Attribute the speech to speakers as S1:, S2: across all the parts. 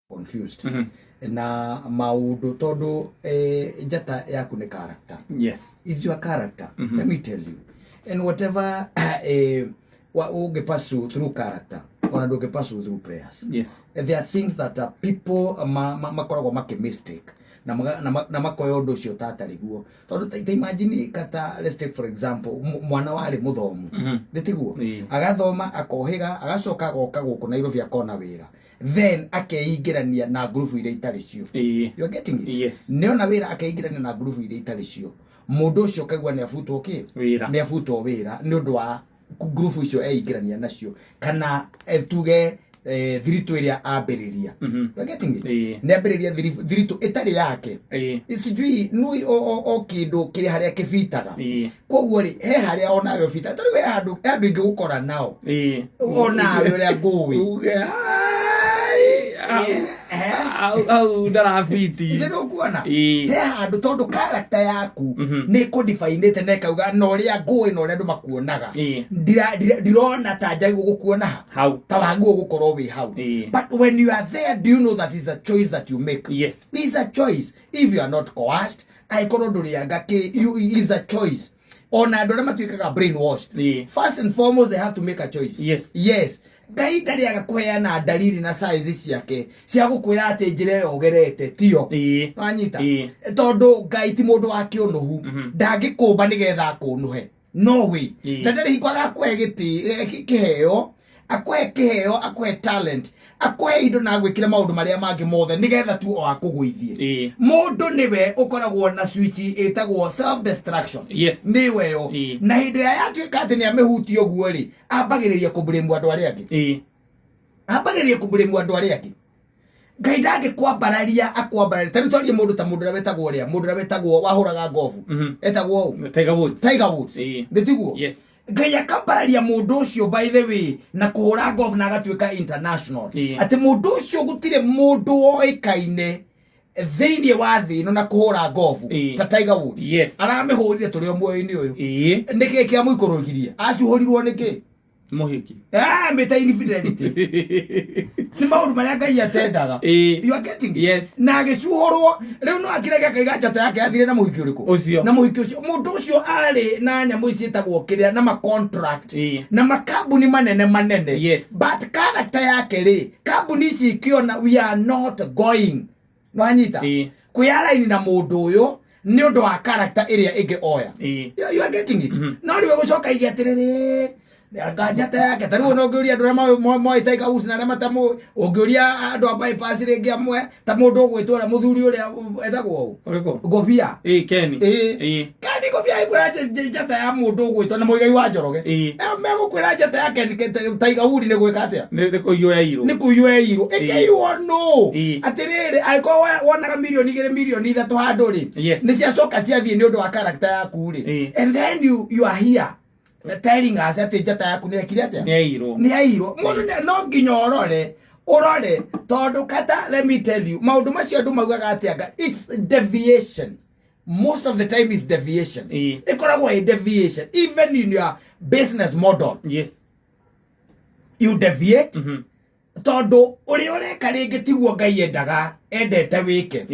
S1: Confused na maundu tondu njata yaku nĩ character. It's your character. Let me tell you, and whatever ũngĩ pursue through character, ona ndũngĩ pursue through prayers. There are things that people makoragwo makĩ mistake na makoya ũndũ ũcio ta atarĩ guo, tondũ ta imagine kata, let's take for example, mwana warĩ mũthomu, nĩ tiguo?
S2: Ĩĩ.
S1: Agathoma, akohĩga, agacoka agoka gũkũ Nairobi, akona wĩra, then akeingĩrania na ngurubu iria itarĩ cio. You are getting it?
S2: Yes.
S1: Nĩona wĩra, akeingĩrania na ngurubu iria itarĩ cio. Mũndũ ũcio kaigua nĩ abutwo kĩ?
S2: Wĩra.
S1: Nĩ abutwo wĩra nĩ ũndũ wa ngurubu icio eingĩrania nacio, kana tuge thiritũ ĩrĩa ambĩrĩria. You are getting it?
S2: Ĩĩ.
S1: Nĩ ambĩrĩria thiritũ ĩtarĩ yake. Sijui nui o kĩndũ kĩrĩ harĩa kĩbitaga. Koguo rĩ, he harĩa onawe ũbitaga. Tarĩu he handũ ingĩgũkora nao, onawe ũrĩa ngũĩ.
S2: Uge, "Ai, au, au, au ndarabiti."
S1: Nĩ ũkuona?
S2: Ĩĩ.
S1: He handũ, tondũ character yaku nĩ kũdifainĩte na ĩkauga na ũrĩa ngũĩ na ũrĩa andũ makuonaga. Ndirona ta njagĩrĩirwo gũkuona ha
S2: Hau.
S1: Ta wagĩrĩirwo gũkorwo wĩ hau. But when you are there, do you know that is a choice that you make?
S2: Yes.
S1: Is a choice. If you are not coerced, angĩkorwo ndũrĩanga kĩ, is a choice. Ona andũ arĩa matuĩkaga brainwashed, first and foremost they have to make a choice. Yes, Ngai ndarĩaga kũheana ndariri na size ciake cia gũkwĩra atĩ njĩra ĩyo ũgerete tiyo. Wanyita?
S2: Ĩĩ.
S1: Tondũ Ngai ti mũndũ wa kĩũnũhu. Ndangĩkũmba nĩgetha akũnũhe, no way. Na ndarĩ hingo agakũhe gĩtĩ kĩheo, akũhe kĩheo, akũhe talent, akũhe indo na agwĩkĩre maũndũ marĩa mangĩ mothe nĩgetha tu o akũgũithie. Mũndũ nĩwe ũkoragwo na switch ĩtagwo self destruction. Nĩwe yo. Na hĩndĩ ĩrĩa yatuĩka atĩ nĩ amĩhutia ũguo rĩ, ambagĩrĩria kũblame andũ arĩa angĩ. Ambagĩrĩria kũblame andũ arĩa angĩ. Ngai ndangĩkwambararia akwambararia. Ta rĩu twarie mũndũ ta mũndũ ũrĩa wetagwo, ũrĩa mũndũ ũrĩa wetagwo wahũraga ngobu, etagwo ũ?
S2: Tiger Woods.
S1: Tiger Woods. Nĩ tiguo?
S2: Yes.
S1: Ngai akambararia mũndũ ũcio, by the way, na kũhũra golf na agatuĩka international, atĩ mũndũ ũcio gũtirĩ mũndũ woĩkaine thĩinĩ wa thĩ ĩno na kũhũra golf ta Tiger Woods. Aramĩhũrire tũrĩ o muoyo-inĩ ũyũ. Nĩkĩ kĩamũikũrũkirie? Acuhũrirwo nĩkĩ?
S2: Mũhiki.
S1: Ah, mĩta infidelity nĩ maũndũ marĩa Ngai atendaga. You are getting it?
S2: Yes.
S1: Na agĩcuhũrwo. Rĩu no akĩrege akaiga njata yake yathire na mũhiki ũrĩkũ?
S2: Ũcio.
S1: Na mũhiki ũcio. Mũndũ ũcio arĩ na nyamũ ici ciĩtagwo kĩrĩa na ma contract na makambuni manene manene. But character yake rĩ, kambuni ici ikiona we are not going, nwanyita? Kwĩ raini na mũndũ ũyũ nĩ ũndũ wa character ĩrĩa ĩngĩ oya. You are getting it? No rĩu gũcoka ige atĩrĩrĩ, anga njata yake, ta rĩu ona ũngĩũria andũ arĩa moĩ Tiger Woods na arĩa matamũĩ, ũngĩũria andũ a bypass rĩngĩ amwe, ta mũndũ ũgwĩtwo ũrĩa mũthuri ũrĩa etagwo ũ?
S2: Ũrĩkũ?
S1: Ngobia.
S2: Ĩĩ, Ken.
S1: Ĩĩ. Ken Ngobia ĩkwĩra njata ya mũndũ ũgwĩtwo na Mũigai wa Njoroge. Megũkwĩra njata ya Ken Tiger Woods nĩ gwĩka atĩa?
S2: Nĩ kũiywo yairwo.
S1: Nĩ kũiywo yairwo. Ĩkĩiywo nũ? Atĩrĩrĩ, angĩkorwo wonaga 2 mirioni, 3 mirioni handũ rĩ, nĩ ciacoka ciathiĩ nĩ ũndũ wa character yaku rĩ, and then you are here telling us atĩ njata yaku nĩ ekire atĩa?
S2: Nĩ yairwo.
S1: Nĩ yairwo. Mũndũ no nginya ũrore tondũ kata, let me tell you, maũndũ macio andũ maugaga atĩ anga it's deviation, most of the time is deviation. Ĩkoragwo ĩ deviation. Even in your business model, you deviate, tondũ ũrĩa ũreka rĩngĩ tiguo Ngai endaga endete wĩke.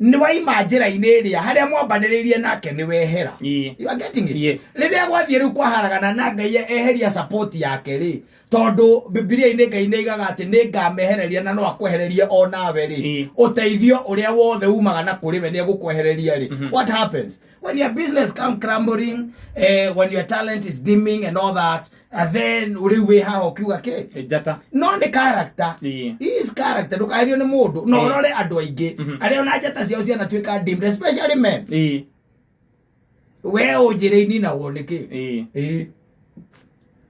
S1: Nĩ waima njĩra-inĩ ĩrĩa harĩa mwambanĩrĩirie nake, nĩ wehera. You are getting it?
S2: Yes.
S1: Rĩrĩa gwathiĩ rĩu kwaharagana na Ngai eheria support yake rĩ, tondũ Bibilia-inĩ Ngai nĩ aigaga atĩ nĩ ngamehereria, na no akwehererie o nawe rĩ, ũteithio ũrĩa wothe umaga na kũrĩ we nĩ egũkwehereria rĩ. What happens when your business come crumbling, when your talent is dimming and all that, and then rĩu wĩ haha ũkiuga kĩ?
S2: Njata.
S1: No nĩ character. Is character. Ndũkaherio nĩ mũndũ no ũrore andũ aingĩ arĩa ona njata ciao cianatuĩka dimmed, especially men. We ũnjĩre ininagwo nĩkĩ? Ĩĩ.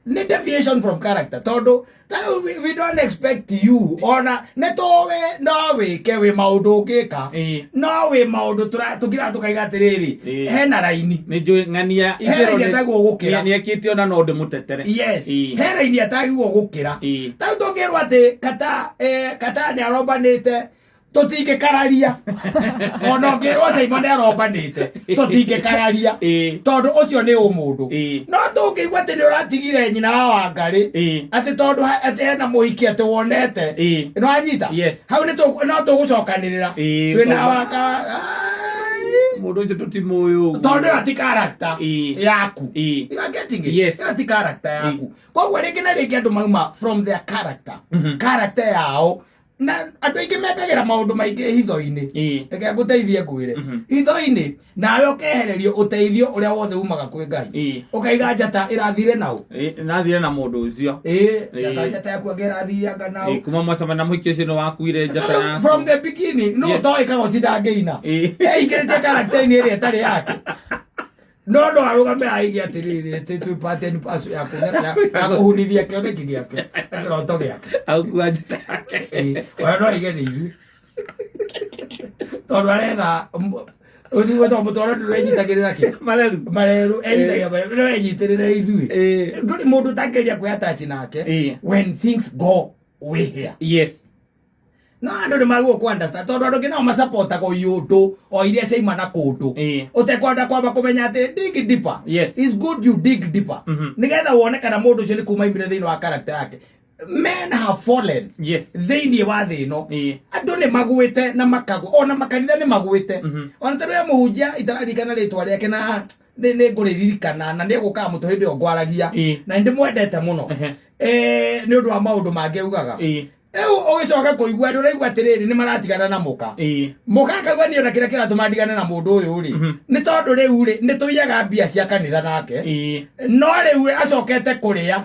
S1: Nĩ deviation from character, tondũ ta rĩu we don't expect you, ona nĩ tũĩ no wĩke wĩ maũndũ ũngĩka, no wĩ maũndũ tũkira tũkaiga atĩrĩrĩ, hena raini.
S2: Nĩ njũĩ ng'ania.
S1: He raini atagwo gũkĩra.
S2: Nĩ ekĩte ona no ndĩmũtetere.
S1: Yes. He raini atagirwo gũkĩra. Ta rĩu tũngĩrwo atĩ kata, kata nĩ arombanĩte. Tũtingĩkararia ona ũngĩrwo Simon nĩarombanĩte, tũtingĩkararia tondũ ũcio nĩ ũmũndũ. No tũngĩigua atĩ nĩ ũratigire nyina wa Wangarĩ atĩ tondũ atĩ hena mũhiki atĩ wonete, nĩ wanyita?
S2: Yes.
S1: Hau nĩ no tũgũcokanĩrĩra twĩna Wanga.
S2: Mũndũ ũcio tũtimũĩ ũguo.
S1: Tondũ ĩyo ti character yaku. You are getting it?
S2: Yes.
S1: Ĩyo ti character yaku. Koguo rĩngĩ na rĩngĩ andũ mauma from their character, character yao, na andũ aingĩ mekagĩra maũndũ maingĩ hitho-inĩ. Reke ngũteithie ngwĩre, hitho-inĩ nawe ũkehererio ũteithio ũrĩa wothe umaga kwĩ Ngai. Ũkaiga njata ĩrathire naũ.
S2: Nathire na mũndũ ũcio.
S1: Ĩĩ, njata, njata yaku anga ĩrathire anga naũ.
S2: Kuma mwacemania na mũhiki ũcio nĩ wakuire njata yaku.
S1: From the beginning no toĩ kagoci ndangĩina. Eingĩrĩte character-inĩ ĩrĩa ĩtarĩ yake, no no arũgame aige atĩrĩrĩ atĩ twĩ part and parcel ya ya kũhunithia kĩoneki gĩake na kĩroto gĩake.
S2: Aukua njata yake.
S1: Ĩĩ, ona no aige nĩ ithuĩ tondũ aretha ũcio gwĩtagwo mũtwaro ndũrenyitagĩrĩra kĩ
S2: mareru.
S1: Mareru enyitagĩrĩra mareru, no enyitĩrĩre ithuĩ. Ndũrĩ mũndũ ũtangĩgeria kwĩ-attach nake when things go way here. No andũ nĩ magwo kũ understand tondũ andũ angĩ nao masapotaga iũndũ o iria ciaima na kũndũ ũtekwenda kwamba kũmenya atĩ dig deeper. It's good you dig deeper nĩgetha wone kana mũndũ ũcio nĩ kuma imire thĩinĩ wa character yake. Men have fallen thĩinĩ wa thĩ ĩno. Andũ nĩ magwĩte na makagwa, ona makanitha nĩ magwĩte. Ona tarĩ we mũhunjia itararikana rĩtwa rĩake na nĩ ngũrĩririkana na nĩ egũkaga mũtwe hĩndĩ ĩyo ngwaragia na nĩ ndĩmwendete mũno nĩ ũndũ wa maũndũ mangĩ augaga. Rĩu ũgĩcoka kũigua nĩ ũraigua atĩrĩrĩ nĩ maratigana na mũka. Mũka akauga niĩ ona kĩrĩa kĩratũma ndigane na mũndũ ũyũ rĩ, nĩ tondũ rĩu rĩ nĩ tũiyaga mbia cia kanitha nake, no rĩu acokete kũrĩa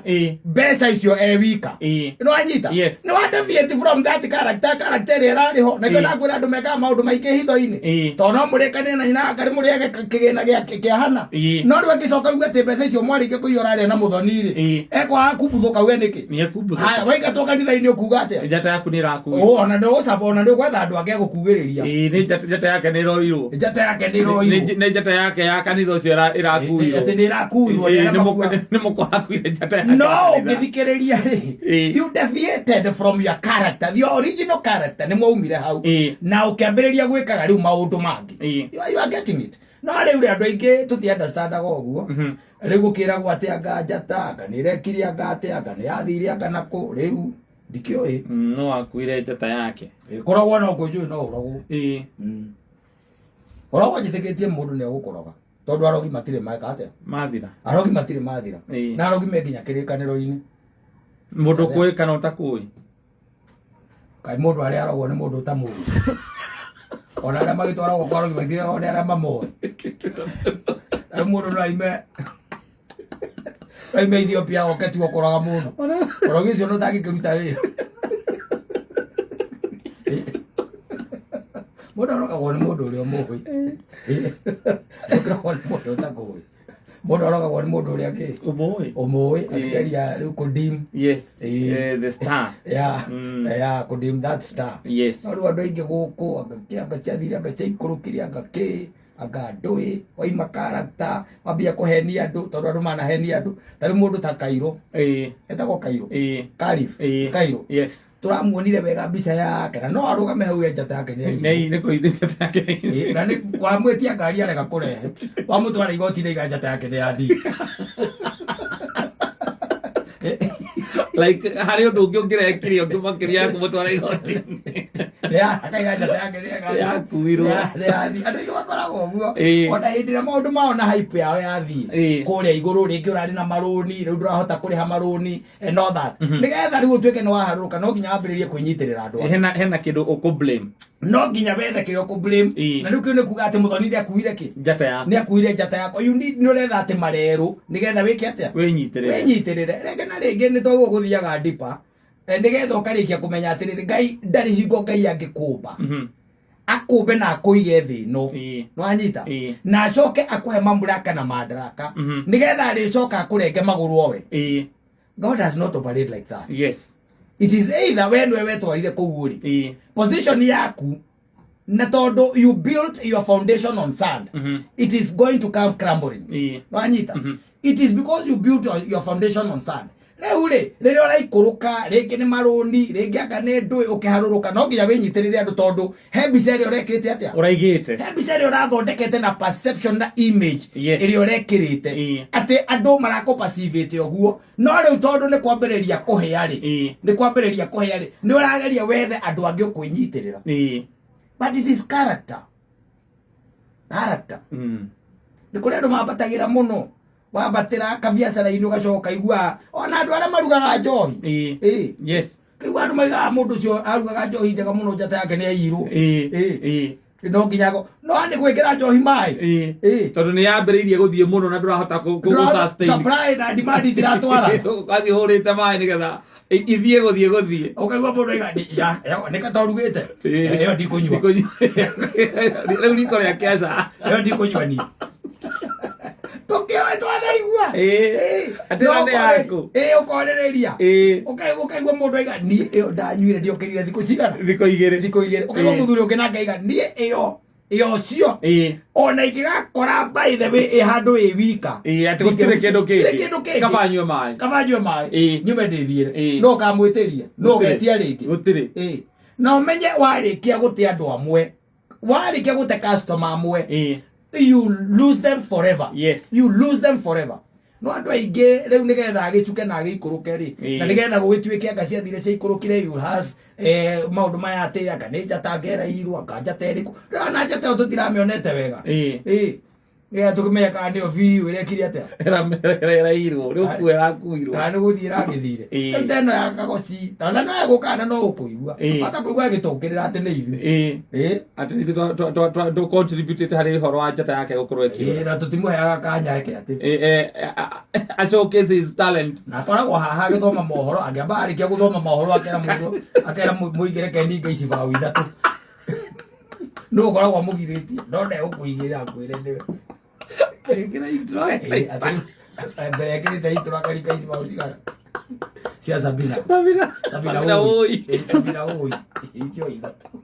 S1: mbeca icio e wika. Nĩ wanyita?
S2: Yes.
S1: Nĩ wa deviate from that character, character ĩrĩa ĩrarĩ ho. Na kĩo ndakwĩra andũ mekaga maũndũ maingĩ hitho-inĩ tondũ no mũrĩkanĩre na nyina akarĩ mũrĩage kĩgĩna kĩa hana, no rĩu angĩcoka uge atĩ mbeca icio mwarĩkia kũiya ũrarĩa na mũthoni rĩ, ekwaga kumbuthũka uge nĩkĩ.
S2: Nĩekumbũthũka.
S1: Haya, waingatwo kanitha-inĩ ũkuga atĩa?
S2: Njata yaku nĩ ĩrakuirwo.
S1: Ũ, ona nĩ ũgũcaba, ona nĩ ũgwetha andũ angĩ agũkugĩrĩria.
S2: Nĩ njata yake nĩ ĩroirwo.
S1: Njata yake nĩ ĩroirwo.
S2: Nĩ njata yake ya kanitha ũcio ĩrakuirwo.
S1: Atĩ nĩ ĩrakuirwo nĩ arĩa
S2: Nĩ mũkwa akuire njata yake
S1: no
S2: ya kanitha.
S1: ũngĩthikĩrĩria rĩ, you deviated from your character, your original character, nĩ mwaumire hau na ũkĩambĩrĩria gwĩkaga rĩu maũndũ mangĩ. You are getting it? No rĩu rĩ, andũ aingĩ tũti understandaga ũguo. Rĩu gũkĩragwo atĩ anga njata anga nĩ ĩrekire anga atĩ anga nĩ yathire anga nakũ, rĩu ndikĩũĩ.
S2: No akuire njata yake.
S1: Kũrogwo no kũnjũĩ no ũrogwo. Ũrogwo njĩtĩkĩtie mũndũ nĩ egũkũroga tondũ arogi matirĩ meka atĩa?
S2: Mathira.
S1: Arogi matirĩ mathira. Na arogi me nginya kĩrĩkanĩro-inĩ.
S2: Mũndũ kũĩ kana ũtakũĩ?
S1: Kaĩ mũndũ arĩa arogwo nĩ mũndũ ũtamũĩ? Ona arĩa magĩtwaragwo kwa arogi matigĩragwo nĩ arĩa mamoĩ. Rĩu mũndũ no aime Ethiopia oke tu okũraga mũndũ, ũrogi ũcio no ũtangĩkĩruta wĩra. Mũndũ arogagwo nĩ mũndũ ũrĩa ũmũĩ, ndũkĩrogwo nĩ mũndũ ũtakũĩ. Mũndũ arogagwo nĩ mũndũ ũrĩa kĩ?
S2: Ũmũĩ.
S1: Ũmũĩ, akĩgeria rĩu kũdim
S2: The star.
S1: Ya kũdim that star. No rĩu andũ aingĩ gũkũ anga kĩ, anga ciathire, anga ciaikũrũkire, anga kĩ, anga ndũĩ waima character, wambia kũhenia andũ tondũ andũ manahenia andũ. Ta rĩu mũndũ ta Kairũ, etagwo Kairũ, Karif. Kairũ. Tũramuonire wega mbica yake na no arũgame hau e njata yake nĩ aiywo.
S2: Nĩ kũithia njata yake.
S1: Ĩĩ, na nĩ wamwĩtia ngari arega kũrehe, wamũtwara igoti-inĩ iga njata yake nĩ yathiĩ.
S2: Like harĩ ũndũ ũngĩ ũngĩrekire ũngĩ makĩria ya kũmũtwara igoti-inĩ?
S1: Akaiga njata yake nĩ
S2: Yakuirwo.
S1: nĩ yathiĩ. Andũ aingĩ makoragwo ũguo. Ona hĩndĩ ĩrĩa maũndũ mao na hype yao yathiĩ kũrĩa igũrũ, rĩngĩ ũrarĩ na marũni, rĩu ndũrahota kũrĩha marũni and all that, nĩgetha rĩu ũtuĩke nĩ waharũrũka, no nginya wambĩrĩrie kwĩnyitĩrĩra andũ aya.
S2: Hena kĩndũ ũkũ blame.
S1: No nginya wethe kĩrĩa ũkũ blame. Na rĩu kĩu nĩ kuga atĩ mũthoni nĩ akuire kĩ?
S2: Njata yaku.
S1: Nĩ akuire njata yakwa. You need, nĩ ũretha atĩ marerũ nĩgetha wĩke atĩa?
S2: Wĩnyitĩrĩre.
S1: Wĩnyitĩrĩre. Rĩngĩ na rĩngĩ nĩ toguo gũthiaga ndipa. Nĩgetha ũkarĩkia kũmenya atĩrĩrĩ, Ngai ndarĩ hingo Ngai angĩkũmba akũmbe na akũige thĩ ĩno. Nĩwanyita? Na acoke akũhe mamlaka na madaraka nĩgetha arĩcoka akũrenge magũrũ owe. God does not operate like that. It is either we nĩwe wetwarire kũu ũrĩ, position yaku, na tondũ you built your foundation on sand, it is going to come crumbling. Nĩwanyita? It is because you built your foundation on sand. Rĩu rĩ, rĩrĩa ũraikũrũka, rĩngĩ nĩ marũni, rĩngĩ anga nĩ ndũĩ, ũkĩharũrũka, no nginya wĩnyitĩrĩre andũ tondũ he mbica ĩrĩa ũrekĩte atĩa?
S2: Ũraigĩte.
S1: He mbica ĩrĩa ũrathondekete na perception na image
S2: Yes.
S1: ĩrĩa ũrekĩrĩte atĩ andũ marakũpacivĩte ũguo, no rĩu tondũ nĩ kwambĩrĩria kũhĩa rĩ, nĩ kwambĩrĩria kũhĩa rĩ, nĩ ũrageria wethe andũ angĩ ũkwĩnyitĩrĩra. But it is character. Character. Nĩ kũrĩ andũ mambatagĩra mũno, wambatĩra kabiacara-inĩ ũgacoka ũkaigua ona andũ arĩa marugaga njohi.
S2: Yes.
S1: Kaigua andũ maigaga mũndũ ũcio arugaga njohi njega mũno, njata yake nĩ yaiyirwo. No nginya no nĩ gwĩkĩra njohi maĩ.
S2: Tondũ nĩ yambĩrĩirie gũthiĩ mũno na ndũrahota gũ-sustain.
S1: Supply na demand itiratwara.
S2: Ũgathiĩ ũhũrĩte maĩ nĩgetha ithiĩ gũthiĩ gũthiĩ.
S1: Ũkaigua mũndũ aiga, ya, ĩyo nĩ kata ũrugĩte. Ĩyo ndikũnyua.
S2: Ndikũnyua. Rĩu riko rĩa kĩaca.
S1: Ĩyo ndikũnyua niĩ. Tũkĩoĩ twanaigua.
S2: Atĩ ĩyo nĩ yaku.
S1: Ũkorĩrĩria. Ũkaigua mũndũ aiga, niĩ ĩyo ndanyuire ndiokĩrire thikũ cigana?
S2: Thikũ igĩrĩ.
S1: Thikũ igĩrĩ. Ũkaigua mũthuri ũngĩ nake aiga, niĩ ĩyo ĩyo ũcio ona ingĩgakora by the way ĩ handũ ĩ wika.
S2: Atĩ gũtirĩ kĩndũ kĩngĩ.
S1: Gũtirĩ kĩndũ kĩngĩ.
S2: Kaba nyue maĩ.
S1: Kaba nyue maĩ. Nyume ndĩthiĩre. No ũkamwĩtĩria. No ũgetia rĩngĩ.
S2: Gũtirĩ.
S1: Na ũmenye warĩkia gũte andũ amwe, warĩkia gũte customer amwe, you lose them forever.
S2: Yes.
S1: You lose them forever. No andũ aingĩ rĩu nĩgetha agĩcuke na agĩikũrũke rĩ, na nĩgetha gũgĩtuĩke anga ciathire ciaikũrũkire, you have maũndũ maya atĩ anga nĩ njata ngerairwo, anga njata ĩrĩkũ. Rĩu ona njata ĩyo tũtiramĩonete wega. Nĩgetha tũkĩmenye kana nĩyo biũ ĩrekire atĩa.
S2: Ĩrairwo, rĩu kuo ĩrakuirwo.
S1: Kana nĩ gũthiĩ ĩragĩthire. Rĩu ta ĩno ya Kagoci, ta ona no ĩgũka na no ũkũigua. Hata kũigua ĩgĩtũkĩrĩra atĩ nĩ ithuĩ.
S2: Atĩ nĩ ithuĩ tũ contribute harĩ ũhoro wa njata yake gũkorwo ĩkĩũra.
S1: Na tũtimũheaga kanya eke atĩ.
S2: A showcase his talent.
S1: Na akoragwo haha agĩthoma mohoro, angĩamba arĩkia gũthoma mohoro akera mũndũ, akera mũingĩ reke ninge ici bao ithatũ. No ũkoragwo amũgirĩtie, no ndegũkũigĩrĩra akwĩre nĩwe.
S2: Ĩkĩra intro.
S1: Atĩ mbere ekĩrĩte intro akaringa ici bao cigana? Cia Sabina.
S2: Sabina.
S1: Sabina
S2: Sabina
S1: Oi.
S2: Oi.
S1: Sabina Oi. Icio ithatũ.